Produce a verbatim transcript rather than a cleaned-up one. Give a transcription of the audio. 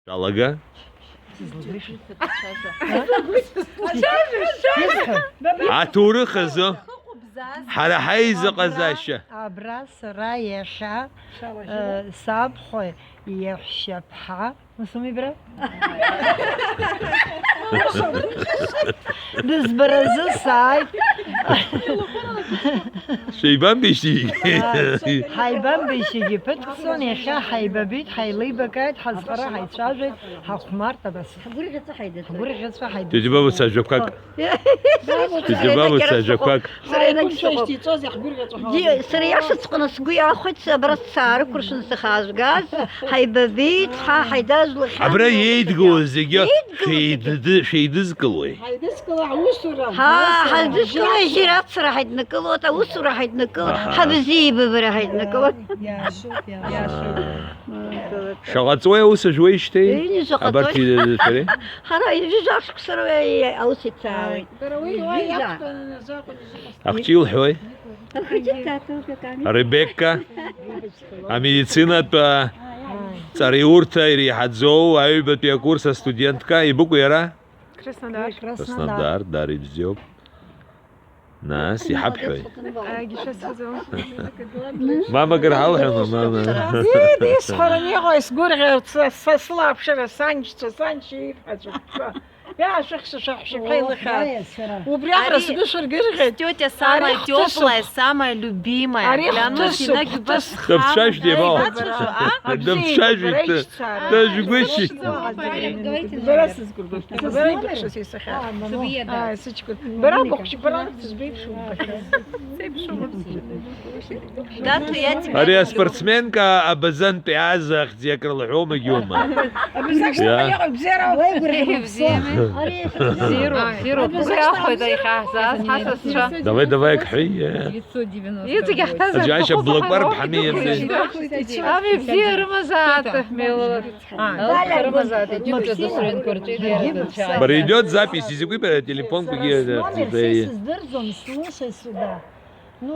Шәалага. Аҭоурых азы ҳара ҳаизыҟазаашьа. Абра сара иахьа, э, сабхәа иаҳәшьаԥҳа, ус ауми, бра? Дызбаразы сааит. Шәеибамбеишьеи? Ҳаибамбеишьеи, ԥыҭк цон, иахьа ҳаибабеит, ҳаилибакааит, ҳазхара ҳаицәажәеит, ҳахәмарт абас. Ҳгәырӷьаҵәа ҳаидыҵоит. Ҳгәырӷьаҵәа ҳаидыҵоит. Џьабаа, баба, сажәақәак. Џьабаа, баба, сажәақәак. Сара иагьсыҟоуп. Ди-, сара иашаҵәҟьаны сгәы иахәеит, абра сцаарықәыршәаны сахьаазгаз, ҳаибабеит, ҳа ҳаидажәлахьан. Абра еидгылоу зегьы еидгылоу зегьы. Шәеидыды-, шәеидызкылои? Ҳаидызкыло аусура. Ҳа, ҳаидызкыло, ежьира ацара ҳаиднакылоит, аусура ҳаиднакылоит, аҳа, ҳабзиеибабара ҳаиднакылоит. Иашоуп, иашоуп. Шаҟа ҵуеи аус зуеижьҭеи? Ҩажәа шаҟа абарҭ ҵуеи? Шәареи? Ҳара ҩажәа шықәса рыла аус иҭҵаауеит. Дара уи уа ҩажәа. Иақәтәаны азакәын изыҟасҵеит. Ахәыҷы иҭаҭәоуп, иаками. Ребекка, амедицинатә, а, ҵараиурҭа иреиҳаӡоу аҩбатәи акурс астудентка, ибыкәу иара? Краснодар. Краснодар, дара ибзиоуп. Нас, иҳабҳәои? Агьшәасҳәаӡом. Мама, акыр ҳалҳәама, мама? Ди, ди, схаран иҟои, сгәырӷьа, са, са сылаԥшыра, саншьцәа, саншьа иԥҳацәа. Иаашәыхьша шәаҳәшьаԥа илыхьаа. Убри аҟара сгәы шәыргәырӷьеит. Тетя самая тёплая, самая любимая. Ари хҭыс, хҭыс. Дыԥцәажәеит, иабаҟоу? Дыԥцәажәеит, дыжәгәышьеит. Бара сызгәыргәышьеит. Бара ибыхьша сеисахьа. Аа, сыҷкәын. Бара быхәшь, бара сызбеиԥшуп. Даҭо иаҵибеит. Ари аспортсменка абазантәи аза ахьӡи акрылҳәома, гьома? Абаза шаҟа иҟоу бзиара ауп. Уеигәырӷьо. Бзиами. Бзиароуп, бзиароуп. Убри ахәода иахьаҳзааз ҳасасцәа. Давай, давай, акҳәеи. Иҵегь ҳҭаз. Аӡәы ашьа блакәар ԥҳами иабзиа. Ами бзиа рымазаат, милуҭ. Бара идет запись, изакәи бара ателефонқәагьы иахьӡеи? Номер сыздырӡом, слушай сюда.